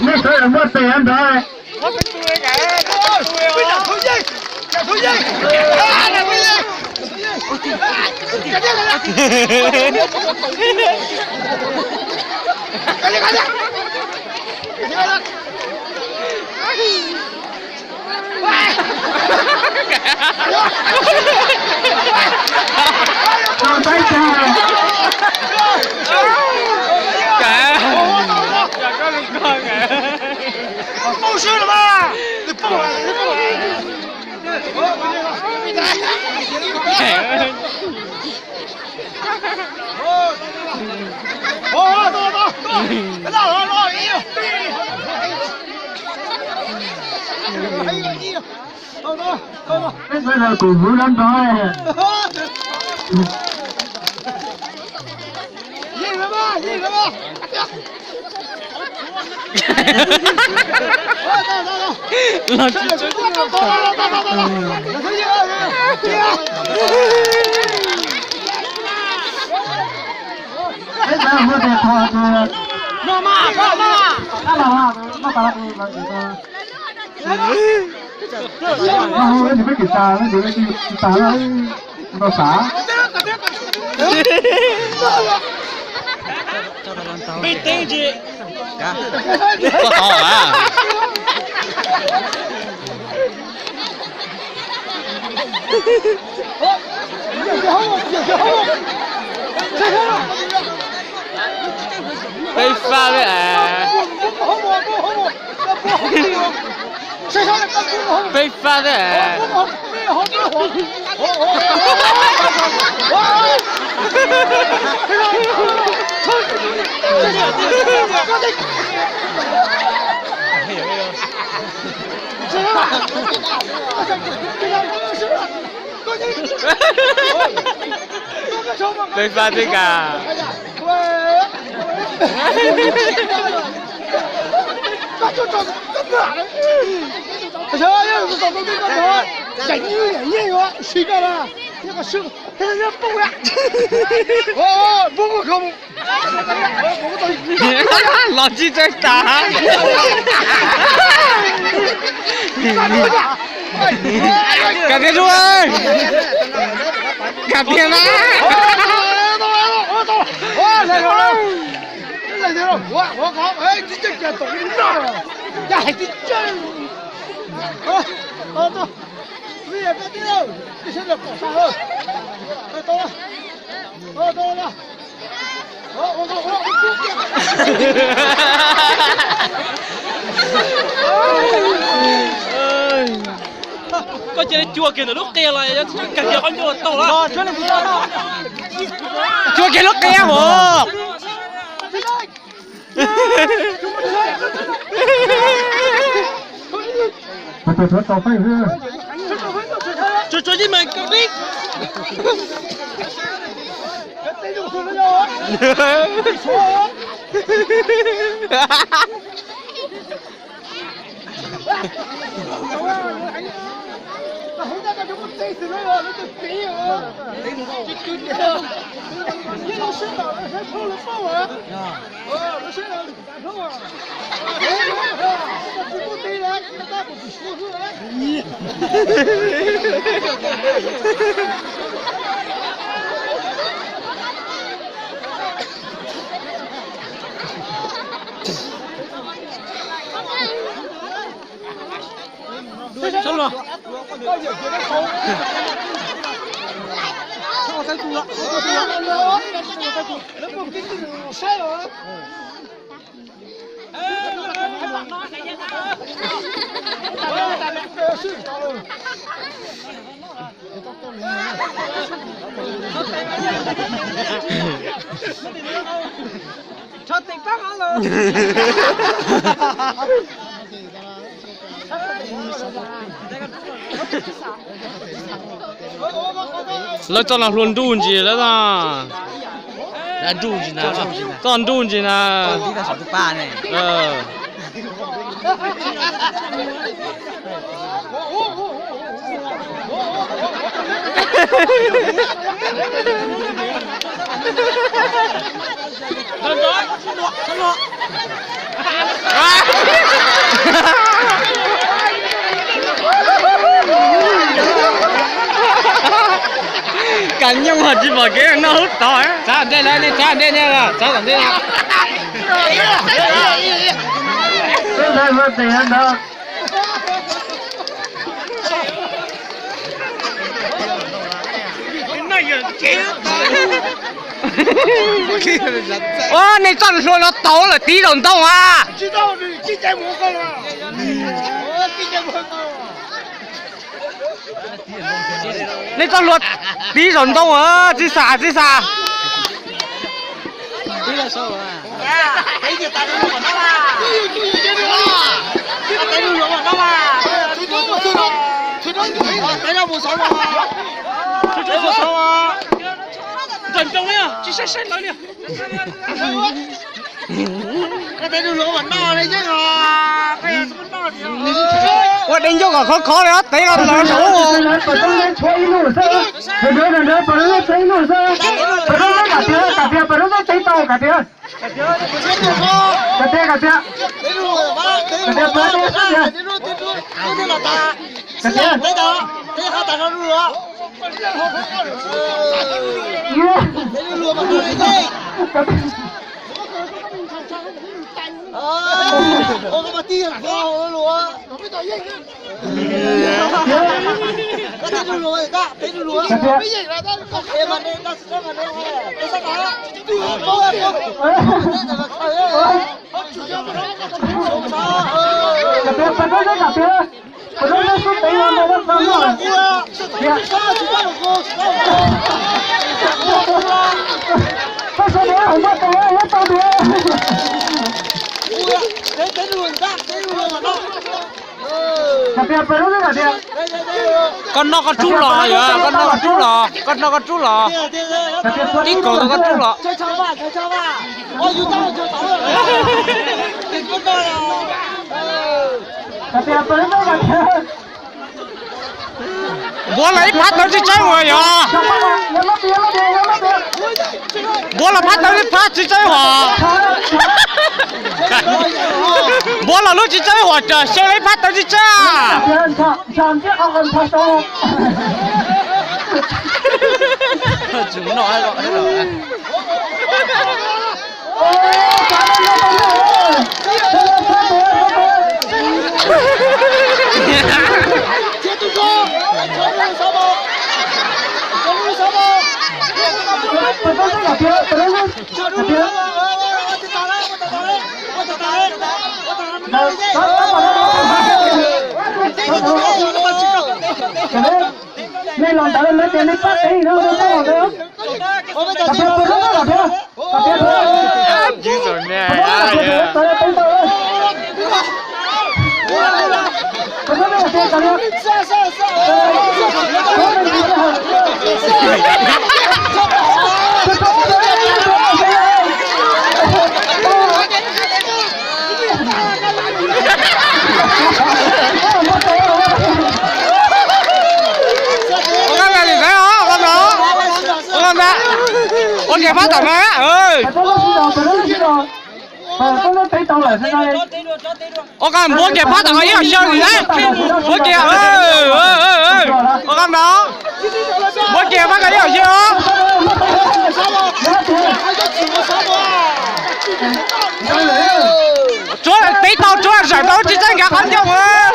Nej sawv daws muab tes nrog. Peb sawv daws kuj vwv lawv nrog. Los tsis tseeb. Peb sawv daws muab tes thov tias, no mas, no mas, no mas, no mas, no mas, no mas, no mas, peb tsis tas, peb tsis tas, no xav. Peb teeb tsis. Koj tau a. Peb fab thiab. Peb fab thiab. Peb fab thiab kas. Los tsis tseeb tas. Kam tiag lub. Kam tiag na. Koj cia li cuag kiag ntawm lub qia los kag kiag qhov ncauj tau lawm. Cuag kiag lub qia mus. Tsuag tsuag yeej mas kawg li. Lawv txoj no hlua nruj ntsis lawm. Txoj nruj ntsis na. Tib tag saum tus paj ne. Ua, Kas nyooj ho tsis pom kev noj hub tod. Txav ntej lawm, nej txav ntej, nej txav tom ntej. Ua, nej txoj hlua no tau lawm tib zaug ntoo a. Nej txoj hlua tib zaug ntoo a, tsis xam, tsis xam. Ua, dev ncauj kom khov khov li, tev los lawv saum. Koj noj koj rub los yog, koj noj koj rub los, koj noj koj rub los. Tib kaus tau koj rub los. Npuav los ib phab tawv tsis tseeb uas yog. Npuav los phab tawv ib phab tsis tseeb hos. Npuav los lub tsis tseeb hos, xyaw los ib phab tawv tsis tseeb. Nej los ntawd nej tias nej pab teeb no, Ua, ua nce phab tom na. Ua, npuav kiag phab tom ib yam xyaw li na. Npuav kiag, ua, npuav kiag, npuav kiag phab tom ib yam xyaw. Tsuav tib tau, tsuav zam tau tsis txawj nkag qhov ncauj.